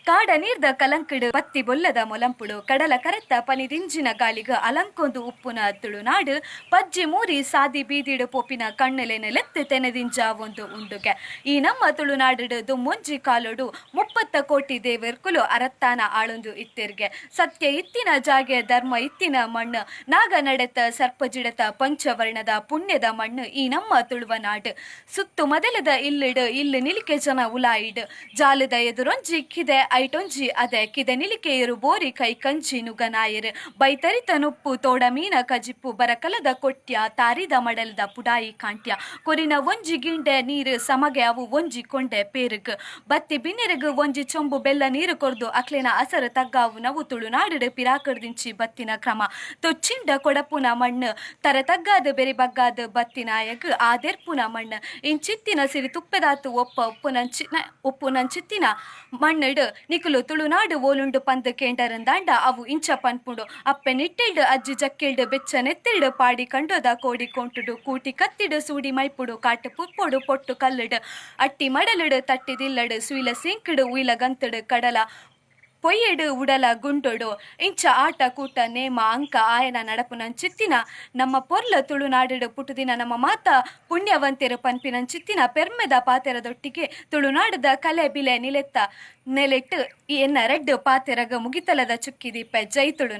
ಕಾಡ ನೀರ್ದ ಕಲಂಕ್ಡ್ ಬತ್ತಿ ಬೊಲ್ಲದ ಮೊಲಂಪುಡು ಕಡಲ ಕರೆತ್ತ ಪನಿದಿಂಜಿನ ಗಾಳಿಗ್ ಅಲಂಕೊಂದು ಉಪ್ಪುನ ತುಳುನಾಡ್ ಪಜ್ಜಿ ಮೂರಿ ಸಾದಿ ಬೀದಿಡ್ ಪೋಪಿನ ಕಣ್ಣುಲೆನ್ ಲೆತ್ತ್ ತೆನೆದಿಂಜಾವೊಂದು ಉಂಡುಗೆ. ಈ ನಮ್ಮ ತುಳುನಾಡ್ ದುಂಬೊಂಜಿ ಕಾಲೊಡು ಮುಪ್ಪತ್ತ ಕೋಟಿ ದೇವೆರ್ಕುಲು ಅರತ್ತಾನ ಆಳೊಂದು ಇತ್ತೆರ್ಗೆ. ಸತ್ಯ ಇತ್ತಿನ ಜಾಗೆ ಧರ್ಮ ಇತ್ತಿನ ಮಣ್ಣ್ ನಾಗ ನಡೆತ ಸರ್ಪಜಿಡತ ಪಂಚವರ್ಣದ ಪುಣ್ಯದ ಮಣ್ಣ್ ಈ ನಮ್ಮ ತುಳುವನಾಡ್. ಸುತ್ತು ಮದೆಲದ ಇಲ್ಲ್ಡ್ ಇಲ್ಲ್ ನಿಲಿಕೆ ಜನ ಉಲಾಯಿಡ್ ಜಾಲದ ಎದುರೊಂಜಿ ಕಿದೆ ಐಟೊಂಜಿ ಅದೆ ಕಿದೆ ನಿಲಿಕೆಯೆರ್ ಬೋರಿ ಕೈ ಕಂಜಿ ನುಗನಾಯೆರ್ ಬೈತರಿತ ನುಪ್ಪು ತೋಡ ಮೀನ ಕಜಿಪು ಬರಕಲದ ಕೊಟ್ಯ ತಾರಿದ ಮಡಲ್ದ ಪುಡಾಯಿ ಕಾಂಟ್ಯ ಕೊರಿನ ಒಂಜಿ ಗಿಂಡೆ ನೀರ್ ಸಮಗೆ ಅವು ಒಂಜಿ ಕೊಂಡೆ ಪೇರ್ಗ್ ಬತ್ತಿ ಬಿನ್ನೆರೆಗ್ ಒಂಜಿ ಚೊಂಬು ಬೆಲ್ಲ ನೀರ್ ಕೊರ್ದು ಅಕ್ಲೆನ ಅಸರ್ ತಗ್ಗಾವುನವು ತುಳುನಾಡ್ ಪಿರಾಕಡ್ದಿಂಚಿ ಬತ್ತಿನ ಕ್ರಮ ತೊಚ್ಚಿಂಡ ಕೊಡಪುನ ಮಣ್ಣ್ ತರೆ ತಗ್ಗಾದ್ ಬೆರಿ ಬಗ್ಗಾದ್ ಬತ್ತಿನಾಯಗ್ ಆದೆರ್ಪುನ ಮಣ್ಣ್ ಇಂಚಿತ್ತಿನ ಸಿರಿ ತುಪ್ಪೆದಾತ್ ಒಪ್ಪ ಉಪ್ಪುನಂಚಿನ ಉಪ್ಪುನಂಚಿತ್ತಿನ ಮಣ್ಣ್ಡ್ ನಿಕುಲು ತುಳುನಾಡ್ ಓಲುಂಡು ಪಂದ್ ಕೇಂಡರಂದಾಂಡ ಅವು ಇಂಚ ಪನ್ಪುಂಡು ಅಪ್ಪೆ ನಿಟ್ಟೆಲ್ಡ್ ಅಜ್ಜಿ ಜಕ್ಕೆಲ್ಡ್ ಬೆಚ್ಚ ನೆತ್ತೆರ್ಡ್ ಪಾಡಿ ಕಂಡೊದ ಕೋಡಿ ಕೋಂಟುಡು ಕೂಟಿ ಕತ್ತಿಡ್ ಸೂಡಿ ಮೈಪುಡು ಕಾಟ್ ಪುರ್ಪೊಡು ಪೊಟ್ಟು ಕಲ್ಲ್ಡ್ ಅಟ್ಟಿ ಮಡಲ್ಡ್ ತಟ್ಟಿದಿಲ್ಲಡ್ ಸುಯಿಲ ಸೀಂಕ್ಡ್ ಉಯಿಲ ಗಂತ್ಡ್ ಕಡಲ ಪೊಯ್ಯೆಡ್ ಉಡಲ ಗುಂಡೊಡು ಇಂಚ ಆಟ ಕೂಟ ನೇಮ ಅಂಕ ಆಯನ ನಡಪುನಂಚಿತ್ತಿನ ನಮ್ಮ ಪೊರ್ಲ ತುಳುನಾಡ್ ಪುಟ್ಟುದಿನ ನಮ್ಮ ಮಾತ ಪುಣ್ಯವಂತೆರ್ ಪನ್ಪಿನಂಚಿತ್ತಿನ ಪೆರ್ಮೆದ ಪಾತೆರದೊಟ್ಟಿಗೆ ತುಳುನಾಡುದ ಕಲೆ ಬಿಲೆ ನಿಲೆತ್ತ ನೆಲೆಟ್ ಎನ್ನ ರಡ್ಡ್ ಪಾತೆರಗ್ ಮುಗಿತಲದ ಚುಕ್ಕಿ ದೀಪೆ. ಜೈ ತುಳುನಾಡ್.